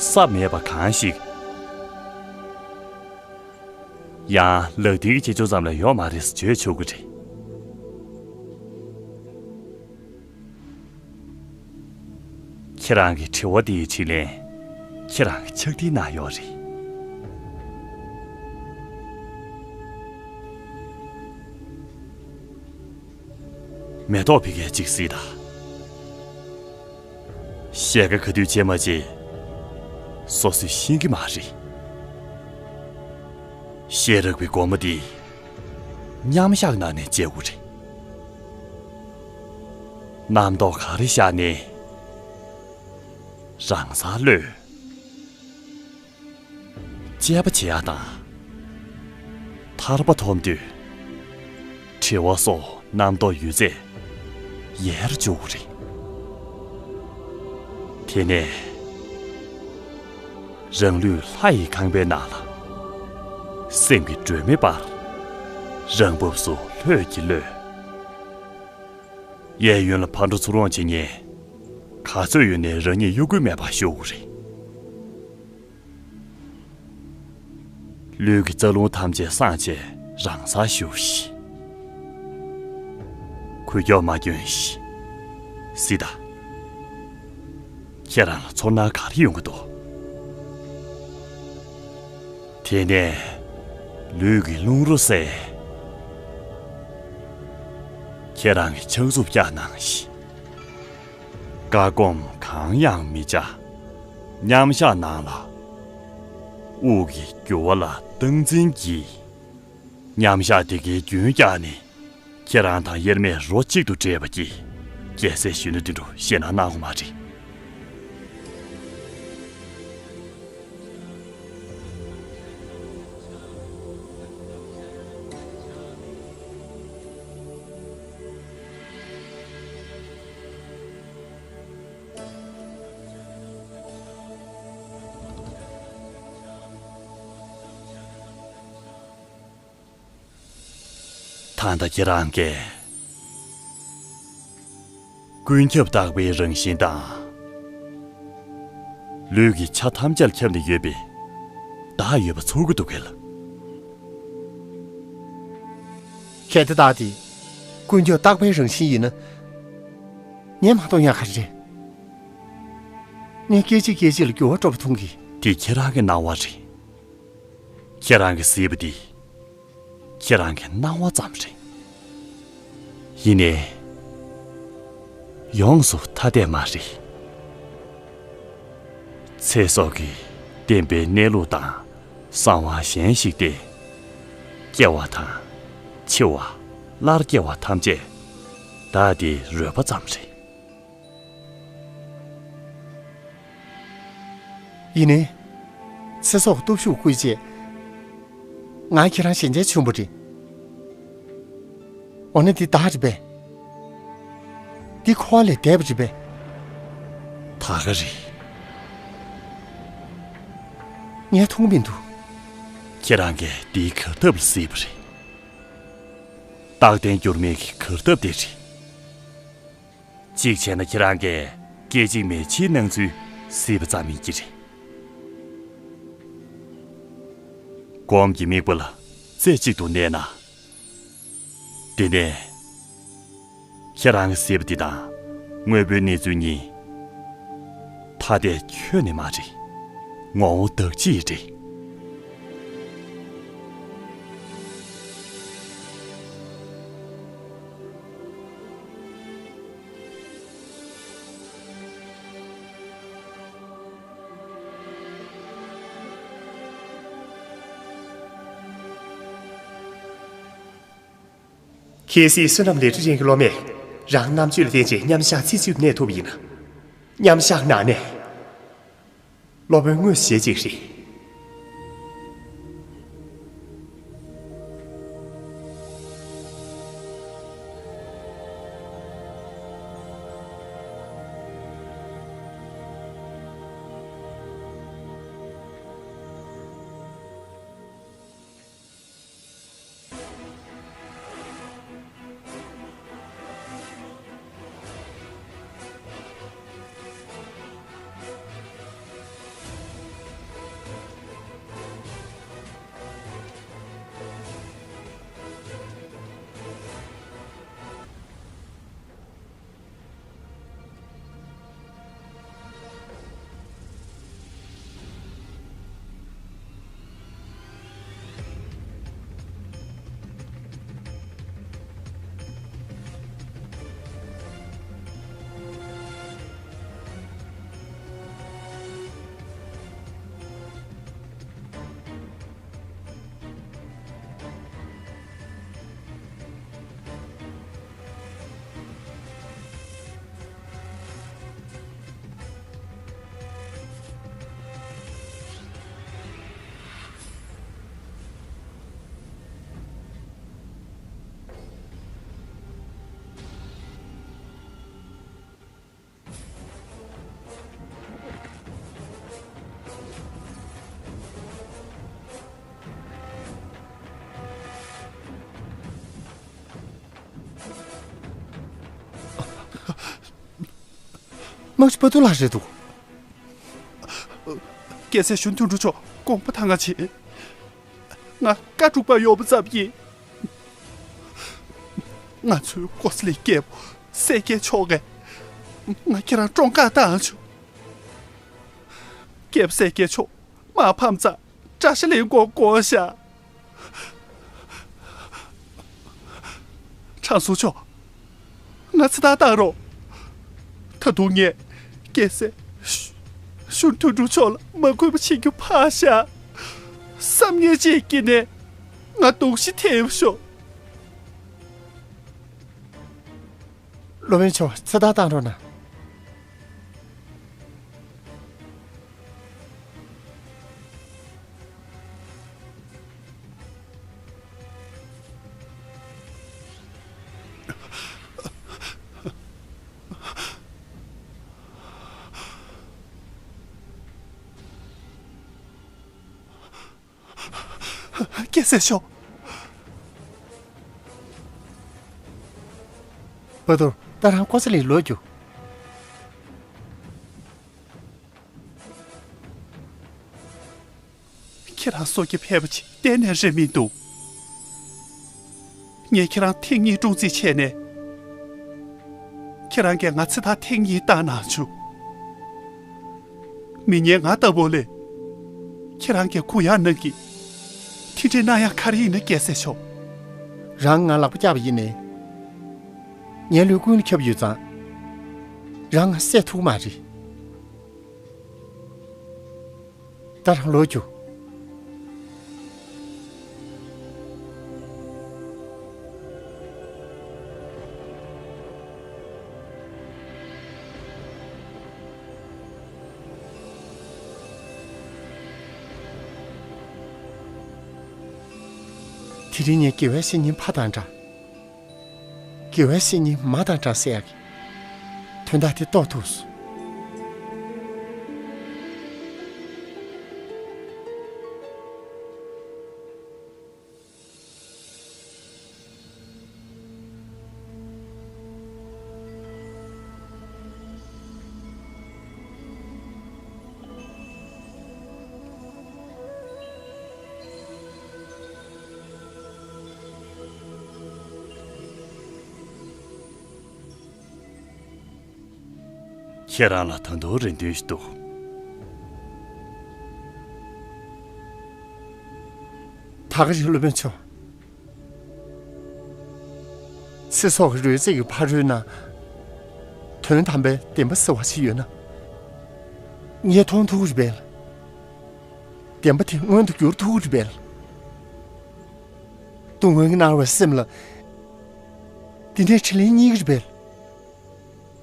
ས་མེད་པ་གང་ཞིག་ཡང་ལག་མཐིལ་གྱི་ཆེ་ཆུང་ཙམ་ལས་ཡོད་མ་རེད་ཟེར་བརྗོད་ཆོག་གི་རེད། ཁྱེད་རང་གི་དྲི་བ་དེའི་དྲིས་ལན་ཁྱེད་རང་གི་ཕྱག་བྲིས་ནང་ཡོད་རེད། མེ་ཏོག་ཕ་གིར་ཅིག་གཟིགས་དང་། ཞལ་ཁ་ག་དུས་བྱེད་མ་བྱེད་སོ་སོས་ཤེས་ཀྱི་མ་རེད། ཤེས་རིག་པའི་སྒོ་མོ་འདི་མཉམ་བཞག་ནང་ནས་འབྱེད་དགོས་རེད། རྣམ་རྟོག་ག་རེ་བཞག་ནས་རང་སར་གློད། དཔྱད་པ་བྱེད་ཡག་དང་། ཐར་པ་ཐོབ་དུས་དྲི་བ་སོགས་རྣམ་རྟོག་ཡོད་ཚད་ཡལ་འཇུག་རེད། དེ་ནས་རང་ལུས་ལྷ་ཡི་ཁང་པའི་ནང་ལ་སེམས་ཀྱི་སྒྲོན་མེ་སྤར། རང་བབས་སུ་ལྷོད་ཀྱིས་གློད། གཡས་གཡོན་ལ་ཕར་འགྲོ་ཚུར་འོང་བྱེད་མཁན་ག་ཚོད་ཡོད་ནའི་རང་ཉིད་གཡོ་འགུལ་མེད་པར་བཞུགས་དགོས་རེད། ལུས་ཀྱི་རྩ་རླུང་ཐམས་ཅད་སངས་བྱས་རང་སར་བཞུགས་ཤིག། འགུལ་སྐྱོད་མ་སྐྱོན་ཞིག། གཟིགས་དང་། ཁྱེད་རང་ལ་ཚོར་སྣང་ག་རེ་ཡོང་གི་འདུག། དེ་ནས་ལུས་ཀྱི་རླུང་རོ་བསལ། ཁྱེད་རང་གི་ཕྱག་མཛུབ་བཀྱག་གནང་ཞིག། བཀའ་སྒོམ་གང་ཡང་མི་བྱ། མཉམ་བཞག་ནང་ལ་དབུགས་ཀྱི་རྒྱུ་བ་ལ་སྟངས་འཛིན་གྱིས། མཉམ་བཞག་དེ་གའི་རྒྱུན་བསྐྱངས་ནས་ཁྱེད་རང་དང་དབྱེར་མེད་རོ་གཅིག་ཏུ་འདྲེས་པ་གྱིས་རྒྱལ་སྲས་གཞོན་ནུ་དོན་གྲུབ་ཞེད་སྣང་གནང་དགོས་མ་རེད། ད་ལྟ་ཁྱེད་རང་གིས་ཀུན་ཁྱབ་རྟག་པའི་རང་བཞིན་དང་། ལུས་ཀྱི་ཆ་ཐམས་ཅད་ཁྱབ་ནས་ཡོད་པའི་བདག་ཡོད་པ་ཚོར་གྱི་འདུག་གས། གལ་ཏེ་བདག་དེ་ཀུན་ཁྱབ་རྟག་པའི་རང་བཞིན་ཡིན་ན། ངས་མ་མཐོང་ཡག་ག་རེ་རེད། ངས་སྐད་ཅིག་སྐད་ཅིག་ལ་འགྱུར་བ་འགྲོ་བ་མཐོང་གི། འདི་ཁྱེད་རང་གི་སྣང་བ་རེད། ཁྱེད་རང་གིས་གཟིགས་པ་འདི་ཁྱེད་རང་གི་སྣང་བ་ཙམ་རེད། ཡིན་ནའི་ཡོངས་སུ་ཐ་དད་མ་རེད། ཚེ་སྲོག་གི་བརྟེན་པའི་གནས་ལུགས་དང་གསང་བ་གཞན་ཞིག་སྟེ། སྐྱེ་བ་དང་། འཆི་བ། སླར་སྐྱེ་བ་ཐམས་ཅད་བདག་དེའི་རོལ་པ་ཙམ་རེད། ཡིན་ནའི། ཚེ་སྲོག་སྟོབས་ཤུགས་བསྐུལ་རྗེས། ང་ཁྱེད་རང་ཞལ་མཇལ་བྱུང་བ་རེད། འོ་ན་འདི་བདག་རེད་པས། འདི་འཁོར་བ་ལས་འདས་པ་རེད་པས། ད་ག་རེད། ངས་མཐོང་མི་འདུག། ཁྱེད་རང་གིས་འདིའི་གར་ཐབས་ལ་གཟིགས་པ་རེད། རྟག་བརྟན་འགྱུར་མེད་ཀྱི་གར་ཐབས་དེ་རེད། གཅིག་བྱས་ན་ཁྱེད་རང་གིས་སྐད་ཅིག་མའི་ཕྱིའི་སྣང་ཚུལ་གཟིགས་པ་ཙམ་ཡིན་གྱི་རེད། སྒོམ་གྱི་དམིགས་པ་ལ་རྩེ་གཅིག་ཏུ་གནས་ན། དེ་ནས་ཁྱེད་རང་གིས་གཟིགས་པ་འདི་དང་དངོས་པོའི་གནས་ཚུལ་གཉིས་ཐ་དད་ཁྱོན་ནས་མ་རེད། ངོ་བོ་དག་ཅིག་རེད། གལ་སྲིད་བསོད་ནམས་ལས་འབྲས་ཅན་གྱི་སློབ་མས་རང་རྣམ་དཔྱོད་ལ་བརྟེན་བྱས་མཉམ་བཞག་ཚེ་གཅིག་གནས་ཐུབ་པ་ཡིན་ན། མཉམ་བཞག་ནང་ནས། སློབ་དཔོན་དངོས་སུ་བྱེད་ཅིག་རེད། དམག་སྤྱི་པ་ཏུ་ལགས་རེད་འདུག། རྒྱལ་སྲས་གཞོན་དུད་འགྲོ་མཆོག་དགོངས་པ་དྭངས་པ་བྱེད། ང་བཀའ་སྒྲུབ་པར་ཡོང་བ་ཙམ་གྱིས། ང་ཚོའི་ཀོ་ས་ལི་རྒྱལ་པོ་སེ་རྒྱལ་མཆོག་གིས་ང་ཁྱེད་རང་བཀྲོངས་བཀའ་བཏང་བྱུང་། རྒྱལ་པོ་སེ་རྒྱལ་མཆོག་དམག་ཕམ་ཙང་དགྲ་ཤ་ལེན་དགོས་དགོངས་བཞག། དྲང་སྲོང་མཆོག། ང་ཚེ་ཐར་བཏང་རོགས། ད་དུང་ངས་རྒྱལ་སྲས་གཞོན་དུད་འགྲོ་མཆོག་ལ་མ་གུས་པ་བྱེད་རྒྱུ་ཕར་བཞག། བསམ་ངན་ཅིག་བགྱིས་ནས་ང་སྡུག་ཤི་ཐེབས་ཤོག། སློབ་དཔོན་མཆོག། ཚེ་ཐར་བཏང་རོགས་གནང་། རྒྱལ་སྲས་མཆོག། པ་ཏུར། ད་རང་ཀོ་ས་ལིར་ལོག་རྒྱུགས། ཁྱེད་རང་སྲོག་གི་ཕལ་པ་ཅིག་གཏན་ནས་རེད་མི་འདུག། ངས་ཁྱེད་རང་ཐེངས་གཉིས་བཀྲོངས་རྩིས་བྱས་ནས། ཁྱེད་རང་གིས་ང་ཚེ་ཐར་ཐེངས་གཉིས་བཏང་གནང་བྱུང་། མི་ངན་ང་ལྟ་བུ་ལ་ཁྱེད་རང་གིས་གུ་ཡངས་གནང་གི། དེ་འདྲའི་གནང་ཡག་ག་རེ་ཡིན་ན། རྒྱལ་སྲས་མཆོག། རང་ང་ལག་པ་བཀྱགས་པ་ཡིན་ནའི། ངའི་ལུས་ཀུན་ལ་ཁྱབ་ཡོད་ཙང་། རང་ང་བསད་ཐུབ་མ་རེད། ད་རང་ལོག་རྒྱུགས། དེ་རིང་ངའི་དགེ་བའི་བཤེས་གཉེན་ཕ་དང་འདྲ། དགེ་བའི་བཤེས་གཉེན་མ་དང་འདྲ་ཟེར་ཡག་གི་དོན་དག་དེ་རྟོགས་ཐུབ་སོང་། ཁྱེད་རང་ལ་ད་དུང་རེ་འདུན་ཞིག་འདུག། ད་ག་རེ་སློབ་དཔོན་མཆོག། ཚེ་སྲོག་གི་རོལ་རྩེད་ཀྱི་ཕ་རོལ་ན། དོན་དམ་པའི་བདེན་པ་ཟེར་བ་ཞིག་ཡོད་ན། ངས་མཐོང་ཐུབ་ཀྱི་རེད་པས། བདེན་པ་དེ་མངོན་དུ་འགྱུར་ཐུབ་ཀྱི་རེད་པས། སྡུག་བསྔལ་གྱིས་མནར་བའི་སེམས་ལ། འདི་ནས་དྲིན་ལན་རྙེད་ཀྱི་རེད་པས།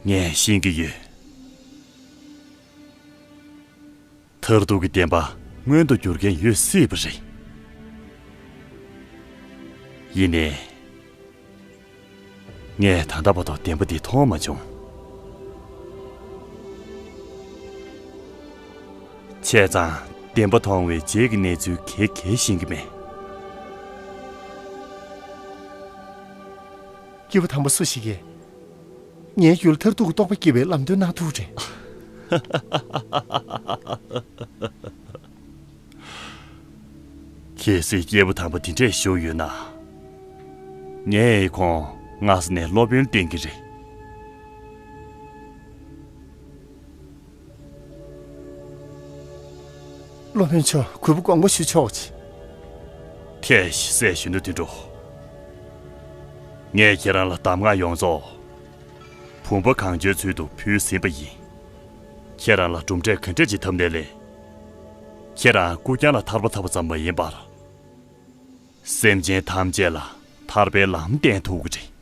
ངས་ཤེས་ཀྱི་ཡོད། མཐར་ཐུག་གི་བདེན་པ་མངོན་དུ་འགྱུར་མཁན་ཡོད་སྲིད་པ་རེད། ཡིན་ནའི། ངས་ད་ལྟ་བར་དུ་བདེན་པ་འདི་མཐོང་མ་བྱུང་། བྱས་ཙང་བདེན་པ་མཐོང་བའི་རྗེས་ཀྱི་གནས་ཚུལ་ག་གེ་ཤེས་ཀྱི་མེད། སྐྱེས་བུ་དམ་པ་སུ་ཞིག་གིས། ངའི་རྒྱུད་ལ་མཐར་ཐུག་གི་རྟོགས་པ་སྐྱེ་བའི་ལམ་སྟོན་གནང་ཐུབ་རེད། གལ་སྲིད་སྐྱེས་བུ་དམ་པ་དེ་འདྲས་བཞུགས་ཡོད་ན། ངས་ཁོང་སྔ་ས་ནས་སློབ་དཔོན་བསྟེན་གྱི་རེད། སློབ་དཔོན་མཆོག། གུས་པ་དགོངས་པ་ཞུ་ཆོག་ཅིག། ཐལ་ཤི་སྲས་གཞོན་ནུ་དོན་གྲུབ། ངས་ཁྱེད་རང་ལ་གདམས་ངག་ཡོངས་རྫོགས། བུམ་པ་གང་བྱོའི་ཚུལ་དུ་ཕུལ་ཟིན་པ་ཡིན། ཁྱེད་རང་ལ་གྲུབ་འབྲས་ག་འདྲ་ཅིག་ཐོབ་ནའི་ལས། ཁྱེད་རང་རྐུ་རྐྱང་ལ་ཐར་པ་ཐོབ་པ་ཙམ་མ་ཡིན་པར། སེམས་ཅན་ཐམས་ཅད་ལ་ཐར་པའི་ལམ་བསྟན་ཐུབ་ཀྱི་རེད།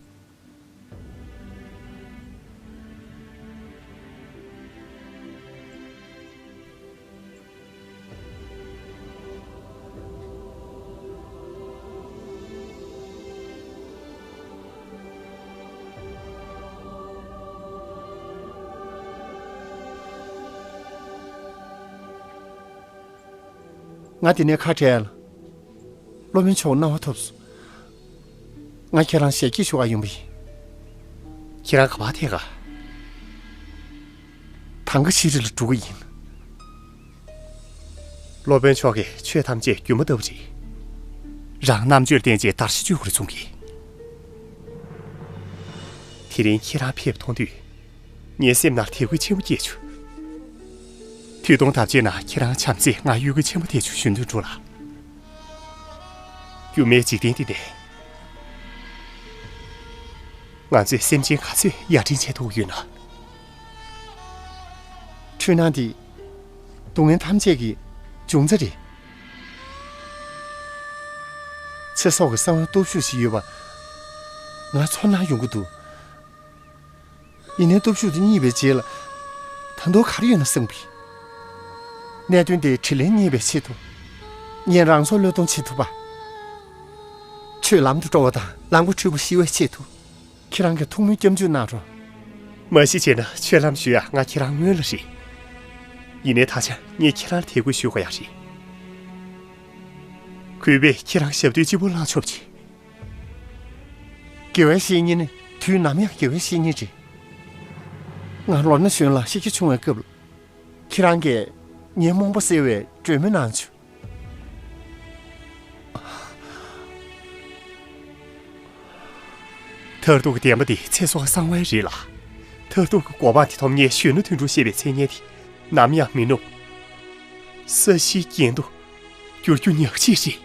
ང་འདི་ནས་ཁ་བྲལ་ལ། སློབ་དཔོན་མཆོག་གི་གནང་བ་ཐོབ་སོང་། ང་ཁྱེད་རང་ཞལ་གྱིས་ཞུ་གར་ཡོང་བ་ཡིན། ཁྱེད་རང་ག་པར་ཐད་ག་གང་ག་ཤི་རི་ལ་འགྲོ་གི་ཡིན། སློབ་དཔོན་མཆོག་གིས་ཆོས་ཐམས་ཅད་སྒྱུ་མ་ལྟ་བུ་རེད། རང་རྣམ་དཔྱོད་བསྟན་ཅིང་དར་ཞིང་རྒྱས་དགོས་རེ་གསུང་གི། དེ་རིང་ཁྱེད་རང་ཕེབས་མཐོང་དུས། ངའི་སེམས་ནང་དད་གུས་ཆེན་པོ་སྐྱེས་བྱུང་། ཐོས་དོན་དམ་ཅན་ན་ཁྱེད་རང་བྱམས་བརྩེས་ང་གཡོ་འགུལ་ཆེན་པོ་ཐེབས་བྱུང་ཞུ་འདོད་འགྲོ་ལ། སྒྱུ་མའི་འཇིག་རྟེན་འདི་ནས། ང་ཚོས་སེམས་ཅན་ག་ཚོད་ཡར་འདྲེན་བྱེད་ཐུབ་ཡོད་ན། འཁྲུལ་སྣང་འདི་སྡུག་བསྔལ་ཐམས་ཅད་ཀྱི་འབྱུང་རྩ་རེད། ཚེ་སྲོག་གི་གསང་བའི་སྟོབས་ཤུགས་ཤིག་ཡོད་པ་ང་ཚོར་སྣང་ཡོང་གི་འདུག། ཡིན་ནའི་སྟོབས་ཤུགས་དེ་རྙེད་པའི་རྗེས་ལ་ད་དུང་ག་རེ་ཡོད་ན་བསམ་གི། གནད་དོན་དེ་དྲིས་ལན་རྙེད་པའི་ཆེད་དུ། ངས་རང་སྲོག་བློས་གཏོང་བྱེད་ཐུབ་པ། ཆོས་ལམ་དུ་འགྲོ་བ་དང་ལམ་འགོག་འཁྲུལ་པ་ཞི་བའི་ཆེད་དུ། ཁྱེད་རང་གི་ཐུགས་སྨོན་སྐྱབས་འཇུག་གནང་རོགས། མ་གཞི་བྱས་ན་ཆོས་ལམ་ཞུ་ཡ་ང་ཁྱེད་རང་སྔོན་ལ་རེད། ཡིན་ནའི་ད་ཆ་ངས་ཁྱེད་རང་ལ་དད་གུས་ཞུ་དགོས་ཡ་རེད། གུས་པས་ཁྱེད་རང་ཞབས་རྡོལ་གཅིག་པོ་བླངས་ཆོག་ཅིག། དགེ་བའི་བཤེས་གཉེན་ནི་དུས་ནམ་ཡང་དགེ་བའི་བཤེས་གཉེན་རེད། ང་ལོ་ན་གཞོན་ལ་ཤི་ཁྱི་ཆུང་བའི་སྐབས་ལ། ཁྱེད་རང་གིས་ངའི་རྨོངས་པ་སེལ་བའི་གྲོས་མོལ་གནང་བྱུང་། མཐར་ཐུག་གི་བདེན་པ་འདི་ཚེ་སྲོག་གསང་བ་རེད་ལ། མཐར་ཐུག་གི་གོ་འཕང་དེ་ཐོབ་ངེས་གཞོན་ནུ་དོན་གྲུབ་ཞེས་པའི་མཚན་སྙན་དེ་ནམ་ཡང་མི་ནུབ། ས་གཞིའི་རྒྱན་དུ་འགྱུར་རྒྱུ་ཉག་གཅིག་རེད།